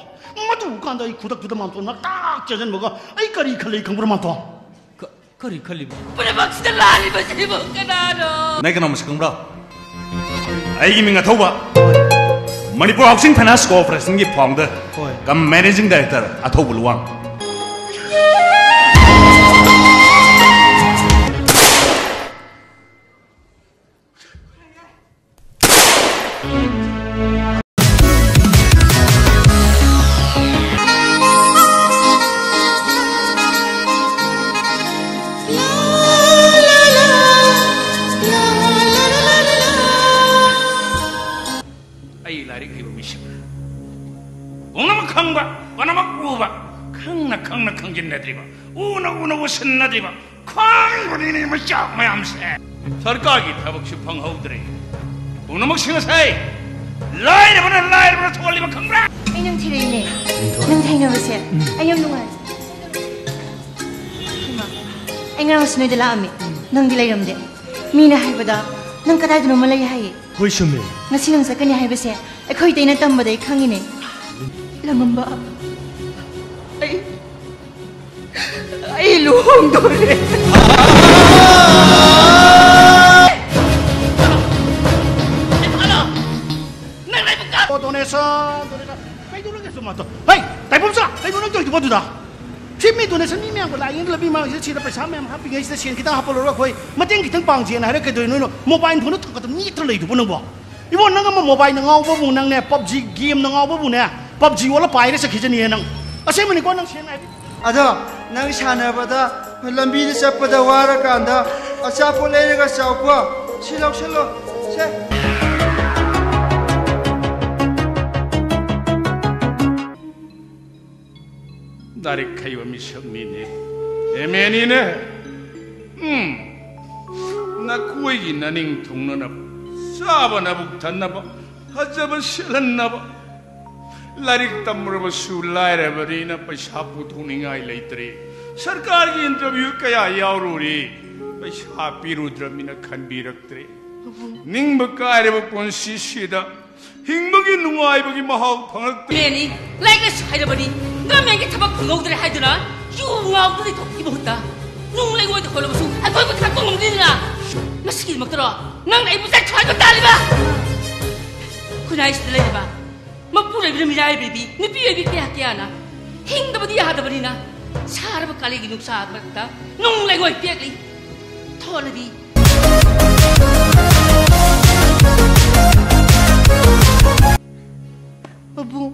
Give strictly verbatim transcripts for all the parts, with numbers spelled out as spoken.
ꯃꯗꯨ ꯀꯥꯟꯗ ꯑꯩ ꯈꯨꯗꯛꯇꯨꯗ ꯃꯥꯝꯇꯣꯟ ꯃꯅꯥꯛꯇ ꯆꯦꯟꯁꯤꯟꯕꯒ ꯑꯩ ꯀꯔꯤ ꯈꯜꯂꯤ ꯈꯪꯕ꯭ꯔꯥ, ꯃꯥꯝꯇꯣꯟ? ꯀ-, ꯀꯔꯤ ꯈꯜꯂꯤꯕ? ꯄꯨꯝꯅꯃꯛꯁꯤꯗ ꯂꯥꯜꯂꯤꯕꯁꯤꯕꯨ ꯀꯅꯥꯅꯣ? ꯅꯪ ꯀꯅꯥ ꯃꯁꯛ ꯈꯪꯕ꯭ꯔꯥ? ꯑꯩꯒꯤ ꯃꯤꯡ ꯑꯊꯧꯕ꯫ ꯃꯅꯤꯄꯨꯔ ꯍꯥꯎꯁꯤꯡ ꯐꯥꯏꯅꯥꯟꯁ ꯀꯣꯑꯣꯄꯔꯦꯁꯟꯒꯤ ꯐꯥꯎꯟꯗꯔ ꯍꯣꯏ꯫ ꯀꯝ ꯃꯦꯅꯦꯖꯤꯡ ꯗꯥꯏꯔꯦꯛꯇꯔ ꯑꯊꯧꯕ ꯂꯨꯋꯥꯡ꯫ ꯑꯩ ꯂꯥꯏꯔꯤꯛ ꯍꯩꯕ ꯃꯤꯁꯛ꯫ ꯄꯨꯝꯅꯃꯛ ꯈꯪꯕ, ꯄꯨꯝꯅꯃꯛ ꯎꯕ, ꯈꯪꯅ ꯈꯪꯅ ꯈꯪꯖꯤꯟꯅꯗ꯭ꯔꯤꯕ, ꯎꯅ ꯎꯅ ꯎꯁꯤꯟꯅꯗ꯭ꯔꯤꯕ, ꯈꯪꯕꯅꯤꯅꯦ ꯃꯆꯥ ꯃꯌꯥꯝꯁꯦ꯫ ꯁꯔꯀꯥꯔꯒꯤ ꯊꯕꯛꯁꯨ ꯐꯪꯍꯧꯗ꯭ꯔꯦ꯫ ꯄꯨꯝꯅꯃꯛꯁꯤꯡ ꯑꯁꯦ ꯂꯥꯏꯔꯕꯅ, ꯂꯥꯏꯔꯕꯅ ꯊꯣꯛꯍꯜꯂꯤꯕ ꯈꯪꯕ꯭ꯔꯥ? ꯑꯩ ꯅꯪ ꯊꯤꯔꯛꯏꯅꯦ꯫ ꯅꯪ ꯊꯦꯡꯅꯕꯁꯦ ꯑꯩ ꯌꯥꯝ ꯅꯨꯡꯉꯥꯏ꯫ ꯏꯃꯥ, ꯑꯩ ꯉꯔꯥꯡꯁꯨ ꯅꯣꯏꯗ ꯂꯥꯛꯑꯝꯃꯤ꯫ ꯅꯪꯗꯤ ꯂꯩꯔꯝꯗꯦ꯫ ꯃꯤꯅ ꯍꯥꯏꯕꯗ ꯅꯪ ꯀꯗꯥꯏꯗꯅꯣꯃ ꯂꯩ ꯍꯥꯏꯌꯦ꯫ ꯍꯣꯏ, ꯆꯨꯝꯃꯦ꯫ ꯉꯁꯤ ꯅꯪ ꯆꯠꯀꯅꯤ ꯍꯥꯏꯕꯁꯦ ꯑꯩꯈꯣꯏ ꯏꯇꯩꯅ ꯇꯝꯕꯗꯩ ꯈꯪꯉꯤꯅꯦ꯫ ꯂꯃꯝꯕ, ꯑꯩ, ꯑꯩ ꯂꯨꯍꯣꯡꯗꯣꯔꯦ꯫ ꯑꯣ, ꯗꯣꯅꯦꯁꯟ, ꯗꯣꯅꯦꯁꯟ꯫ ꯀꯩꯗꯧꯔꯒꯦ ꯁꯨꯝ ꯃꯥꯇꯣ? ꯍꯩ, ꯇꯥꯏꯕꯪꯆꯥ, ꯀꯩꯅꯣ ꯅꯪ ꯇꯧꯔꯤꯗꯨꯕꯣ ꯑꯗꯨꯗ? ꯁꯤ ꯃꯤ ꯗꯣꯅꯦꯁꯟ ꯃꯤ ꯃꯌꯥꯝꯒ ꯂꯥꯛꯏꯉꯩꯗ ꯂꯝꯕꯤ ꯃꯌꯥꯝꯁꯤꯗ ꯁꯤꯗ ꯄꯩꯁꯥ ꯃꯌꯥꯝ ꯍꯥꯞꯄꯤꯉꯩꯁꯤꯗ ꯁꯦꯟ ꯈꯤꯇꯪ ꯍꯥꯞꯄ ꯂꯧꯔꯒ ꯑꯩꯈꯣꯏ ꯃꯇꯦꯡ ꯈꯤꯇꯪ ꯄꯥꯡꯁꯦꯅ ꯍꯥꯏꯔꯒ ꯀꯩꯗꯧꯔꯤ ꯅꯣꯏꯅꯣ? ꯃꯣꯕꯥꯏꯜ ꯐꯣꯟꯗ ꯊꯥꯡꯒꯠꯇꯅ ꯃꯤ ꯅꯦꯛꯇꯅ ꯂꯩꯗꯨꯕꯨ ꯅꯪꯕꯣ? ꯏꯕꯣ, ꯅꯪ ꯑꯃ ꯃꯣꯕꯥꯏꯜꯅ ꯉꯥꯎꯕꯕꯨ ꯅꯪꯅꯦ, ꯄꯞꯖꯤ ꯒꯦꯝꯅ ꯉꯥꯎꯕꯕꯨꯅꯦ, ꯄꯞꯖꯤ ꯑꯣꯜꯂ ꯄꯥꯏꯔ ꯆꯠꯈꯤꯖꯅꯤꯌꯦ ꯅꯪ꯫ ꯑꯁꯦꯡꯕꯅꯤꯀꯣ, ꯅꯪ ꯁꯦꯡꯅ ꯍꯥꯏꯕꯤ꯫ ꯑꯗꯣ ꯅꯪ ꯁꯥꯟꯅꯕꯗ ꯂꯝꯕꯤꯗ ꯆꯠꯄꯗ ꯋꯥꯔꯀꯥꯟꯗ ꯑꯆꯥꯄꯣꯠ ꯂꯩꯔꯒ ꯆꯥꯎꯀꯣ꯫ ꯁꯤ ꯂꯧꯁꯜꯂꯣ꯫ ꯁꯦ꯫ ꯂꯥꯏꯔꯤꯛ ꯍꯩꯕ ꯃꯤꯁꯛꯅꯤꯅꯦ, ꯑꯦꯝ ꯑꯦꯅꯤꯅꯦ꯫ ꯎꯝ, ꯅꯈꯣꯏꯒꯤ ꯅꯅꯤꯡ ꯊꯨꯡꯅꯅꯕ, ꯆꯥꯕ ꯅꯕꯨꯛ ꯊꯟꯅꯕ, ꯐꯖꯕ ꯁꯦꯠꯍꯟꯅꯕ꯫ ꯂꯥꯏꯔꯤꯛ ꯇꯝꯃꯨꯔꯕꯁꯨ ꯂꯥꯏꯔꯕꯅꯤꯅ ꯄꯩꯁꯥ ꯄꯨꯊꯣꯛꯅꯤꯡꯉꯥꯏ ꯂꯩꯇ꯭ꯔꯦ꯫ ꯁꯔꯀꯥꯔꯒꯤ ꯏꯟꯇꯔꯚ꯭ꯌꯨ ꯀꯌꯥ ꯌꯥꯎꯔꯨꯔꯦ, ꯄꯩꯁꯥ ꯄꯤꯔꯨꯗ꯭ꯔꯕꯅꯤꯅ ꯈꯟꯕꯤꯔꯛꯇ꯭ꯔꯦ꯫ ꯅꯤꯡꯕ ꯀꯥꯏꯔꯕ ꯄꯨꯟꯁꯤꯁꯤꯗ ꯍꯤꯡꯕꯒꯤ ꯅꯨꯡꯉꯥꯏꯕꯒꯤ ꯃꯍꯥꯎ ꯐꯪꯂꯛꯇꯦ꯫ ꯃꯦꯅꯤ, ꯂꯥꯏꯔꯤꯛ ꯂꯥꯏꯁꯨ ꯍꯩꯔꯕꯅꯤ, ꯒꯃꯦꯟꯒꯤ ꯊꯕꯛ ꯐꯪꯍꯧꯗ꯭ꯔꯦ ꯍꯥꯏꯗꯨꯅ ꯌꯨ ꯉꯥꯎꯗꯨꯅ ꯂꯩꯊꯣꯛꯄꯒꯤ ꯃꯍꯨꯠꯇ ꯅꯨꯡ ꯂꯩꯉꯣꯏꯗ ꯍꯣꯜꯂꯕꯁꯨ ꯑꯩꯈꯣꯏꯕꯨ ꯊꯥꯛꯄ ꯉꯝꯒꯅꯤꯗꯅ꯫ ꯃꯁꯤꯒꯤꯗꯃꯛꯇꯔꯣ ꯅꯪꯅ ꯑꯩꯕꯨ ꯆꯠꯈ꯭ꯔꯣ ꯍꯥꯏꯕ ꯇꯥꯔꯤꯕ? ꯈꯨꯟꯅꯥꯏꯁꯤꯗ ꯂꯩꯔꯤꯕ ꯃꯄꯨꯔꯣꯏꯕꯅ ꯃꯤꯔꯥꯏꯕꯤꯕꯤ ꯅꯨꯄꯤ ꯑꯣꯏꯕꯤ ꯀꯌꯥ ꯀꯌꯥꯅ ꯍꯤꯡꯗꯕꯗꯤ ꯌꯥꯗꯕꯅꯤꯅ ꯁꯥꯔꯕ ꯀꯥꯂꯦꯟꯒꯤ ꯅꯨꯡꯁꯥ ꯃꯔꯛꯇ ꯅꯨꯡ ꯂꯩꯉꯣꯏ ꯄꯦꯛꯂꯤ꯫ ꯊꯣꯛꯂꯗꯤ ꯄꯥꯕꯨꯡ,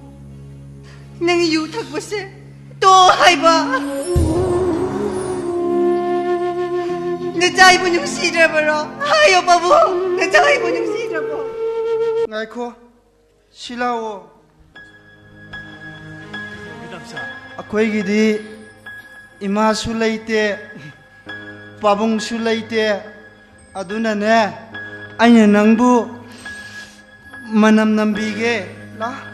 ꯅꯪ ꯌꯨ ꯊꯛꯄꯁꯦ ꯇꯣꯛꯑꯣ ꯍꯥꯏꯕ꯫ ꯅꯆꯥ ꯑꯩꯕꯨ ꯅꯨꯡꯁꯤꯗ꯭ꯔꯕꯔꯣ? ꯍꯥꯏꯌꯣ ꯄꯥꯕꯨꯡ, ꯅꯆꯥ ꯑꯩꯕꯨ ꯅꯨꯡꯁꯤꯗ꯭ꯔꯕꯣ? ꯉꯥꯏꯈꯣ, ꯁꯤ ꯂꯥꯛꯑꯣ꯫ ꯑꯩꯈꯣꯏꯒꯤꯗꯤ ꯏꯃꯥꯁꯨ ꯂꯩꯇꯦ, ꯄꯥꯕꯨꯡꯁꯨ ꯂꯩꯇꯦ꯫ ꯑꯗꯨꯅꯅꯦ, ꯑꯩꯅ ꯅꯪꯕꯨ ꯃꯅꯝ ꯅꯝꯕꯤꯒꯦ꯫ ꯂꯥ꯫